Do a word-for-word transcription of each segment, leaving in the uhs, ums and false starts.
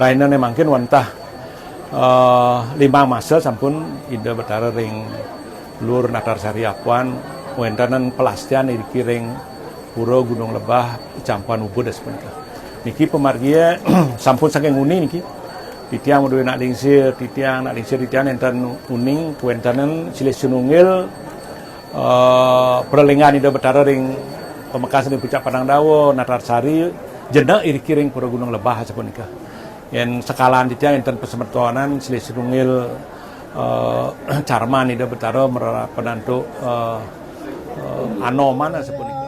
Rainane mangkin wantah, eh, limang masa sampun Ida Betara ring Lur Natarsari Apuan wéntenan pelastian iriki ring Pura Gunung Lebah, Campuan Ubud, asapunika. Niki pamargia sampun saking nguni niki. Titiang madué nak lingsir, titiang nak lingsir, titiang nénten uning kawéntenan silih sinunggil, eh, pralinggan Ida Betara ring pamekas ring Pucak Padang Dawa, Natarsari, jenek iriki ring Pura Gunung Lebah, asapunika. Yén sekalan titiang énten pasemetonan silih sinunggil, eh, carman Ida Betara mararap antuk, eh, eh, anoman sapunika.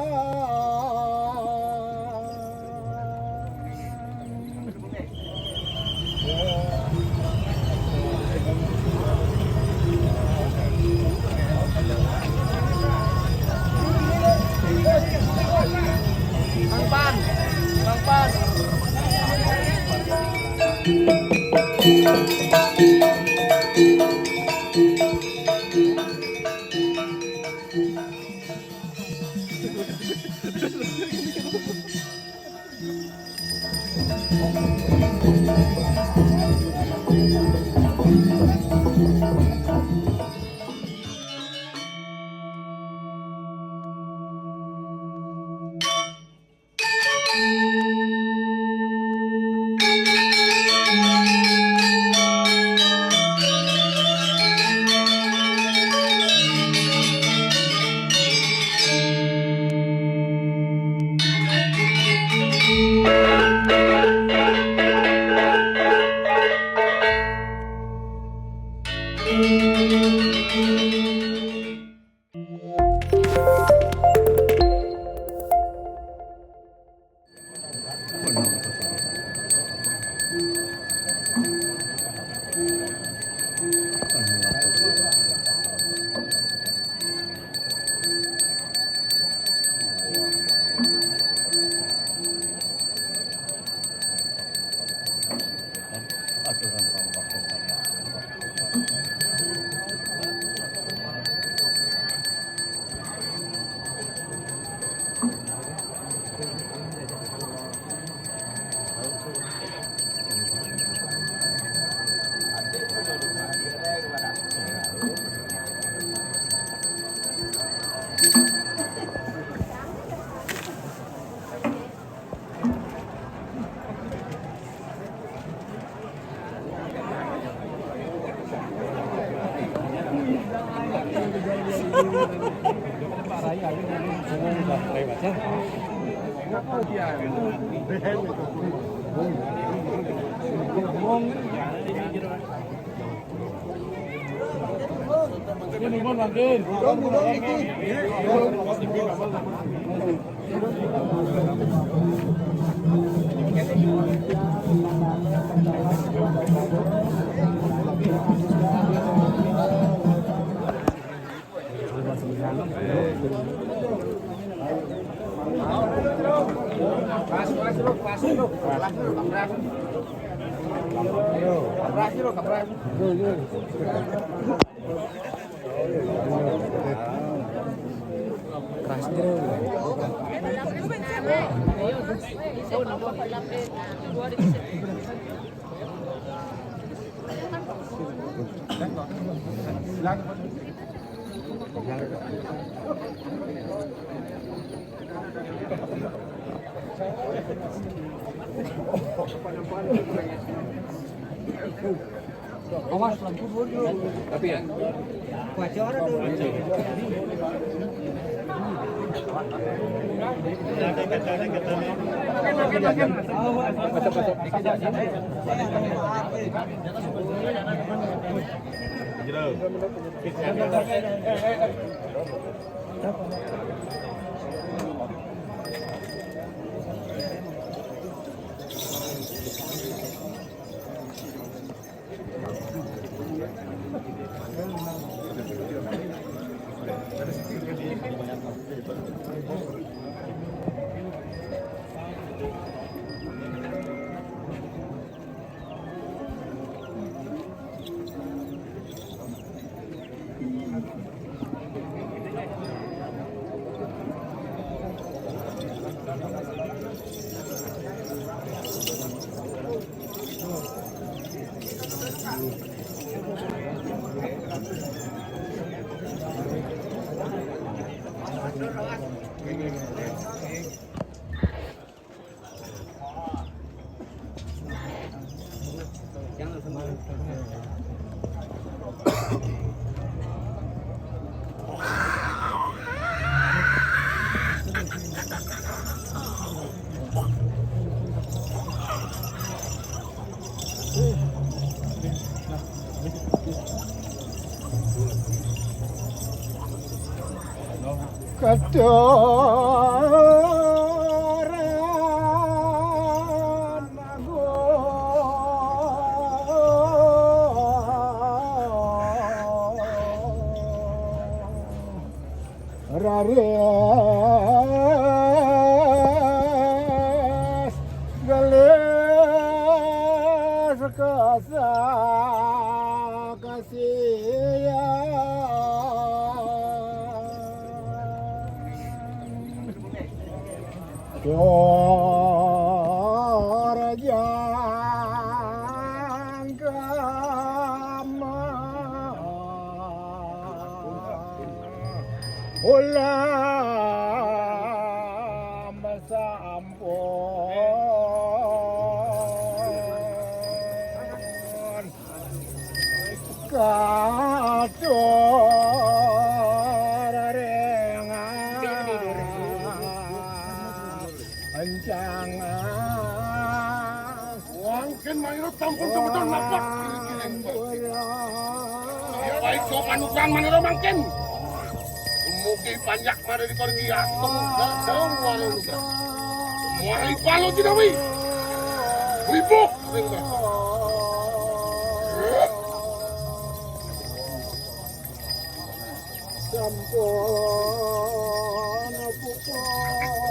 Awas, lampu dua dulu. Tapi ya. Baca orang dulu. Raris gelis kasa kasihan. Korjang kama ulam sampun katur ring ancangan. Mangkin manira tampun semeton napak kiri-kiri. Ya baik, so panukan manira mangkin. Mugi panjak mari di korgi atung dadang walu luka. Muari palo jinawi. Wibuh ring. Sampun puput tamana.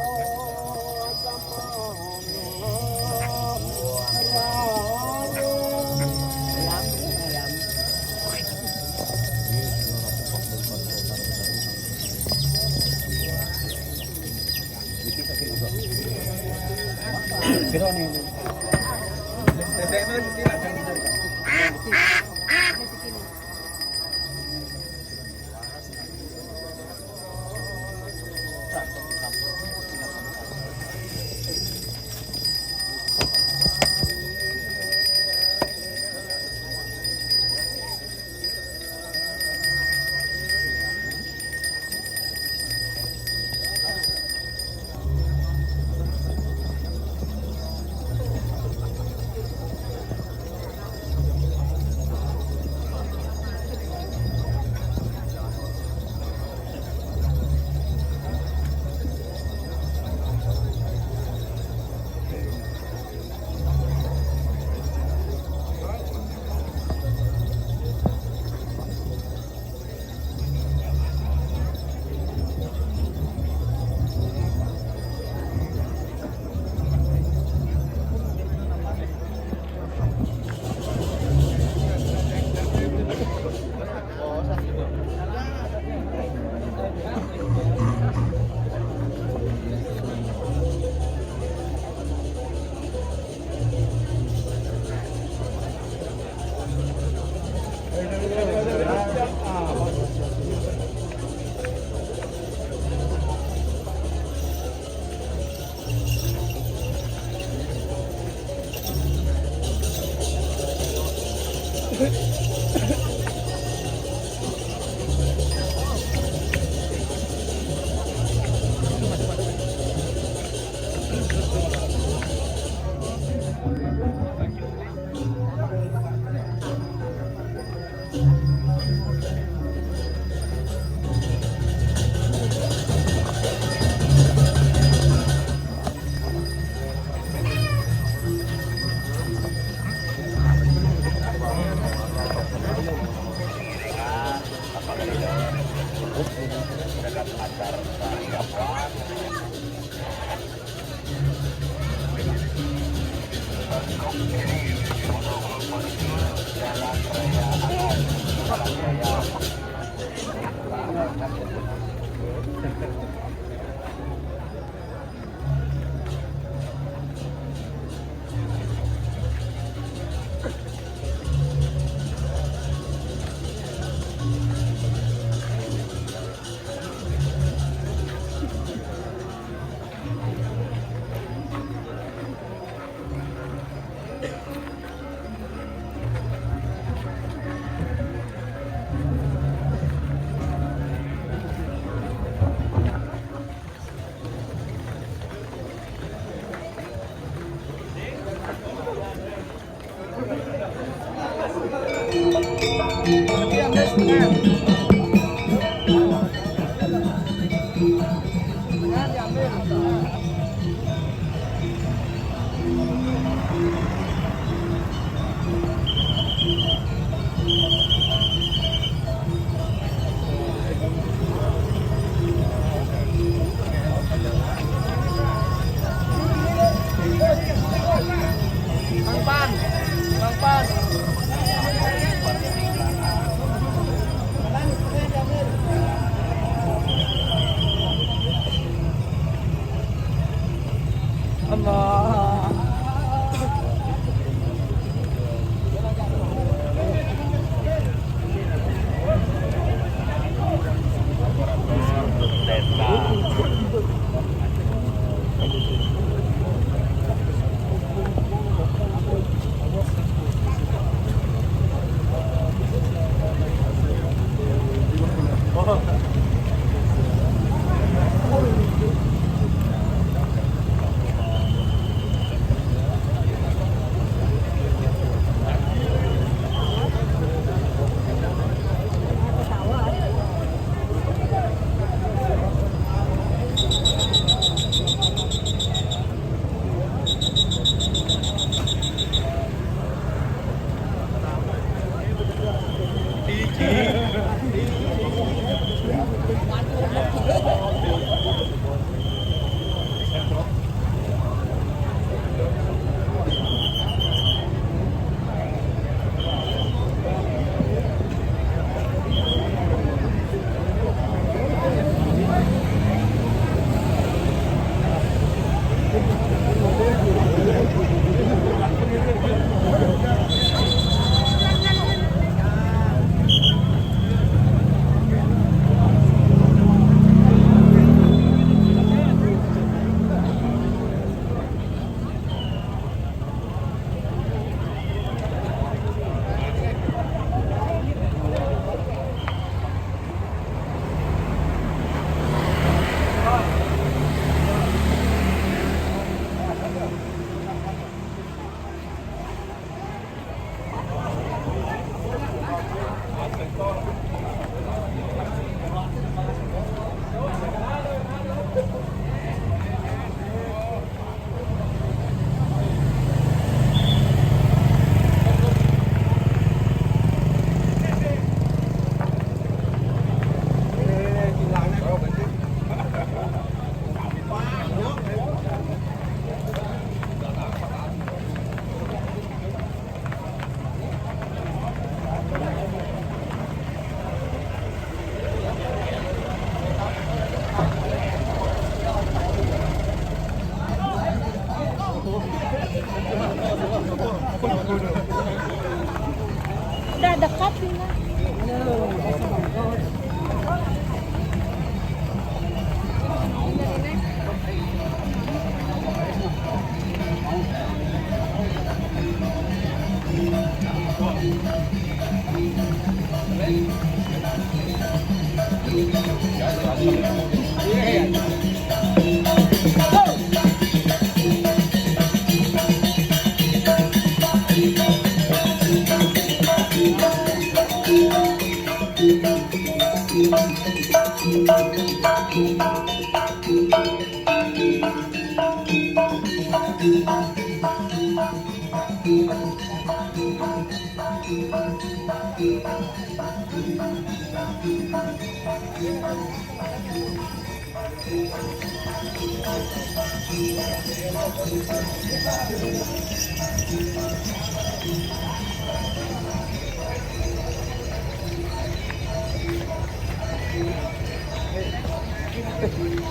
Udah dekat, Bina.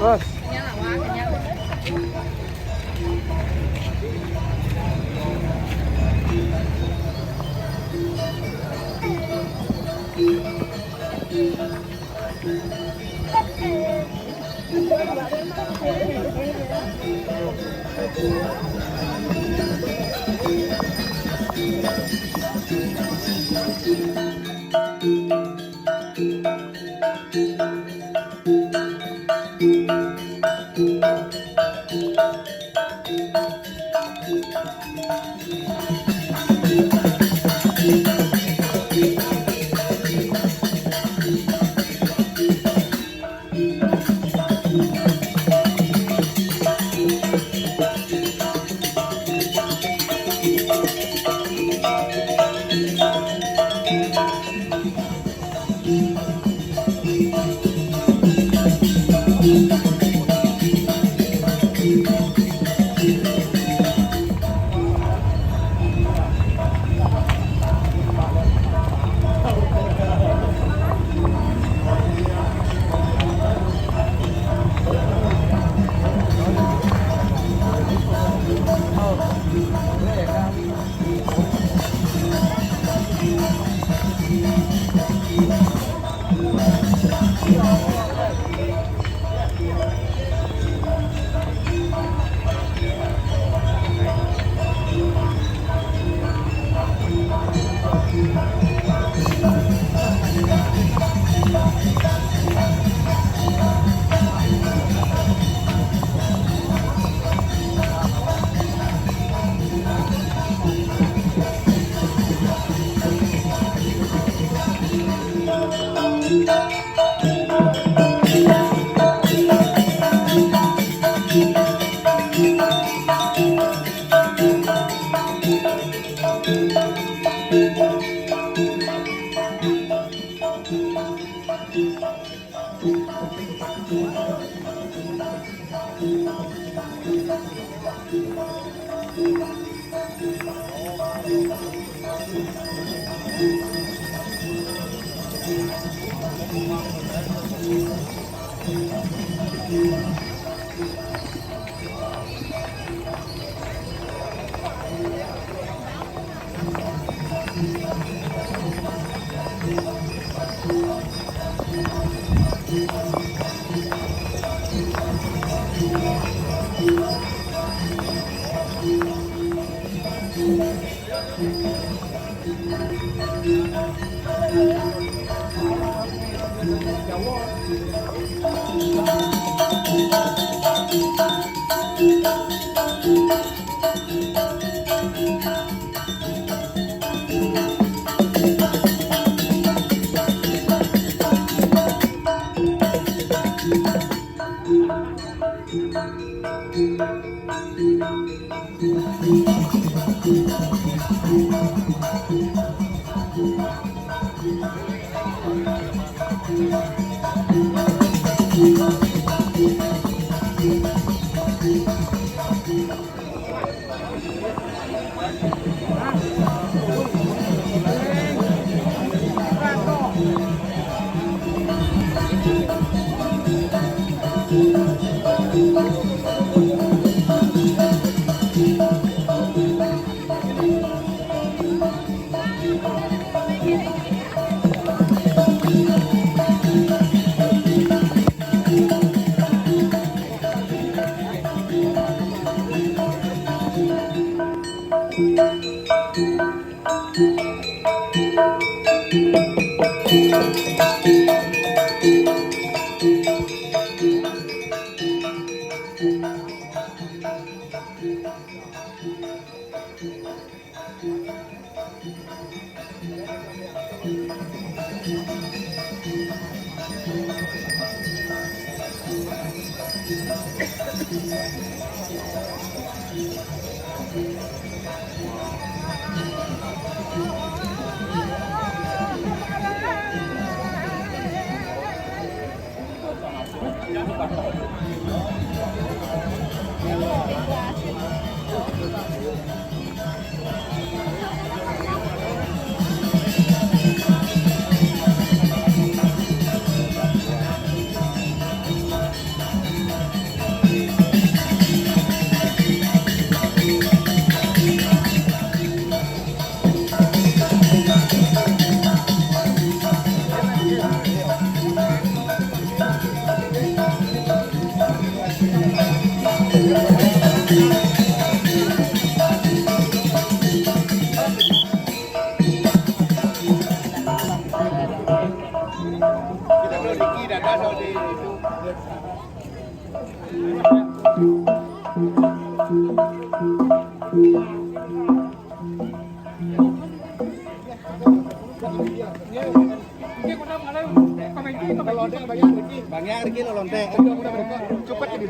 Terus. Bang, ya, Ricky, lo lonte. Cepet jadi.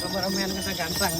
Kameramen kata ganteng.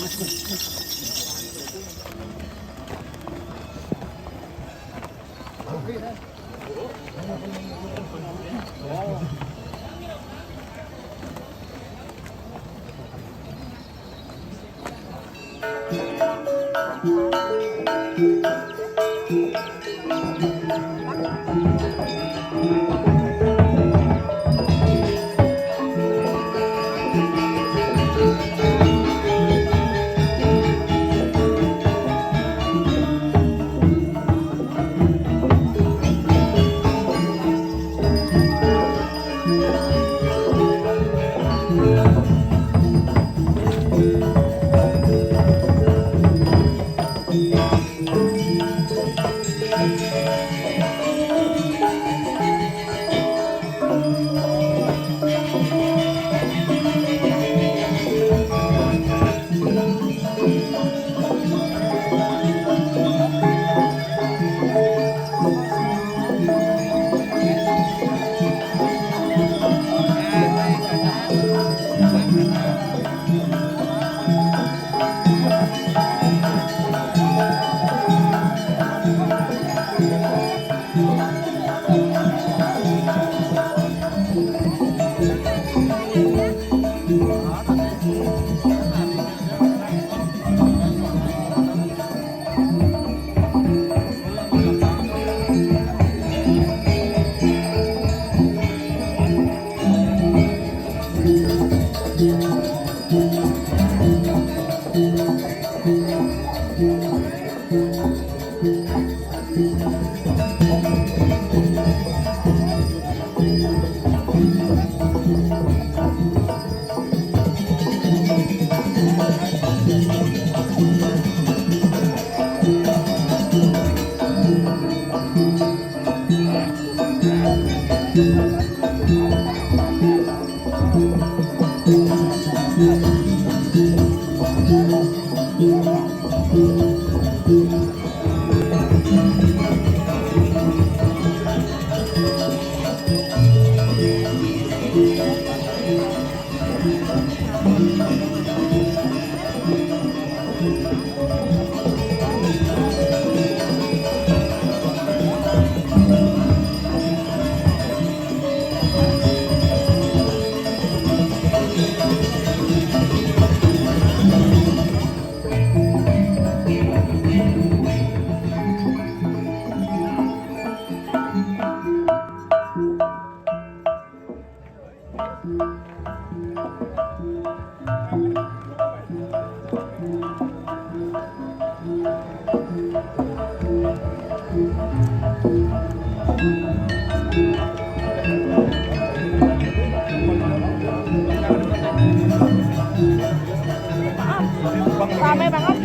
Rame banget.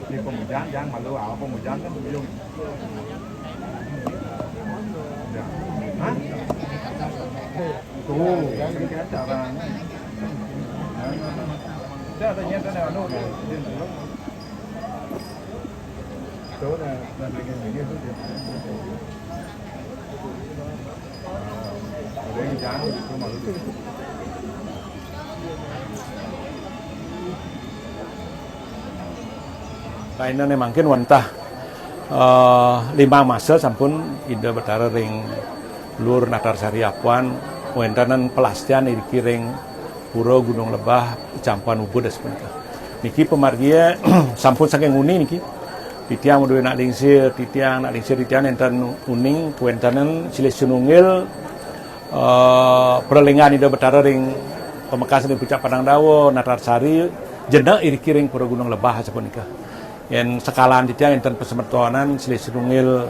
Di pemujaan, jangan malu, apa pemujaan kan ujung. Ya. Hah? Tuh, kan ini kan caranya. Udah, ada nyata, ada anu, udah. Tuh, udah, udah bikin ini tuh, dia. Rainane mangkin wantah, eh, limang masa sampun Ida Betara ring Lur Natarsari Apuan wéntenan pelastian iriki ring Pura Gunung Lebah, Campuan Ubud, sapunika. Niki pamargia sampun saking uni niki. Titiang madué nak lingsir, titiang nak lingsir, titiang nénten uning kawéntenan silih sinunggil, eh, pralinggan Ida Betara ring pamekas ring Pucak Padang Dawa, Natarsari, jenek iriki ring Pura Gunung Lebah sapunika. Yén sekalan titiang nénten pasemetonan silih sinunggil,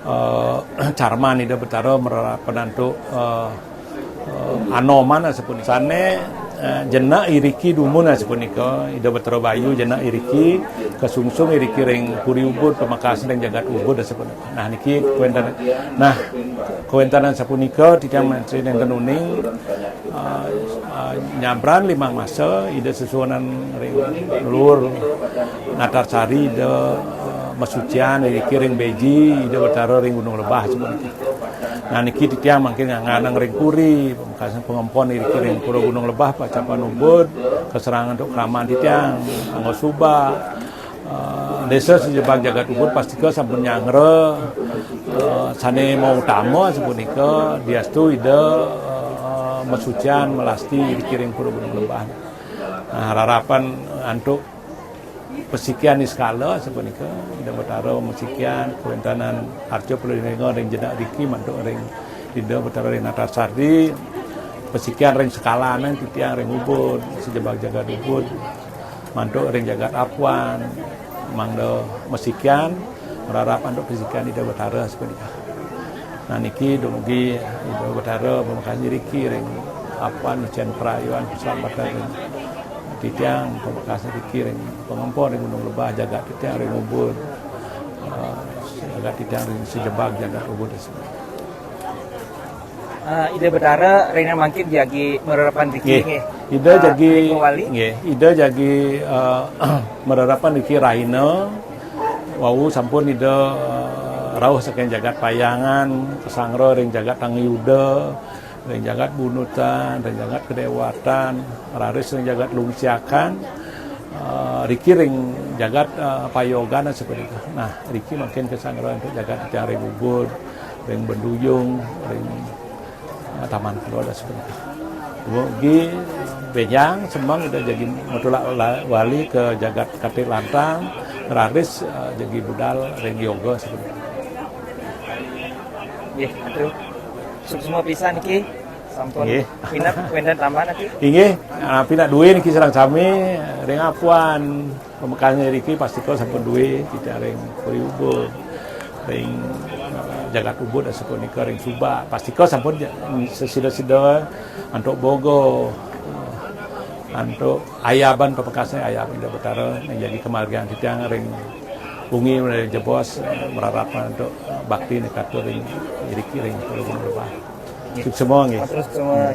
eh, carman Ida Betara mararapan antuk, eh, eh, anoman sapunika. Sané, eh, jenek iriki dumun sapunika, Ida Betara Bayu jenek iriki, kasungsung iriki ring Puri Ubud, pamekas ring jagat Ubud sapunika. Nah, niki kawéntenan. Nah, kawéntenan sapunika titiang mantri nénten uning, eh, eh, nyabran limang masa, Ida sesuunan ring Lur Natarsari, Ida, eh, masucian iriki ring Beji, Ida Betara ring Gunung Lebah sapunika. Nah, niki titiang mangkin ngangganang ring puri, pamekasan pangempon iriki ring Pura Gunung Lebah, Pacapan Ubud, kaserangan antuk kraman titiang, angga suba, eh, désa sajebag jagat Ubud pastika sampun nyanggra, eh, sané mautama sapunika, diastu Ida, eh, masucian melasti iriki ring Pura Gunung Lebah. Nah, rarapan antuk pasikian niskala sapunika, Ida Betara masikian, kawéntenan arca palilingga ring jenek iriki mantuk ring Ida Betara ring Natarsari, pasikian ring sekalané titiang ring Ubud, sajebag jagat Ubud, mantuk ring jagat Apuan, mangda masikian, mararap antuk pasikian Ida Betara sapunika. Nah, niki dumugi Ida Betara pamekas iriki ring Apuan, masikian parayuan kaslamatan ring titiang, pamekas iriki ring pangempon ring Gunung Lebah, jagat titiang ring Ubud, eh, jagat titiang ring sajebag jagat Ubud. Ah, Ida Betara, rahiné mangkin jagi mararapan riki, nggih, nggih. Ida, ah, jagi, ring wali. Nggih, Ida jagi, eh, mararapan riki rahina. Wau sampun Ida, eh, rauh saking jagat Payangan, kasanggra ring jagat Tangyuda, ring jagat Bunutan, ring jagat Kadéwatan, raris ring jagat Lungsiakan, eh, riki ring jagat, eh, Payogan sapunika. Nah, riki mangkin kasanggra antuk jagat titiang ring Ubud, ring Benduyung, ring, eh, Taman Keluar sapunika. Mugi bénjang semeng Ida jagi matulak la-, wali ka jagat Katitlantang, raris, eh, jagi budal ring yoga sapunika. Nggih, atur. Suksma pisan niki. Sampun, nggih, minab wénten tambahan niki? Inggih, ah, pinab dué niki sareng sami ring Apuan. Pamekasan iriki pastika sampun dué, titiang ring Puri Ubud, ring, eh, jagat Ubud sapunika, ring Subak. Pastika sampun ja-, sesida-sida antuk boga, eh, antuk ayaban, pamekasan ayaban Ida Betara, ning jagi kamargiang titiang ring wengi menawi jebos, eh, mararapan antuk, eh, bakti nika ring iriki ring Pura Gunung Lebah. Nggih. Suksma nggih. Matur suksma.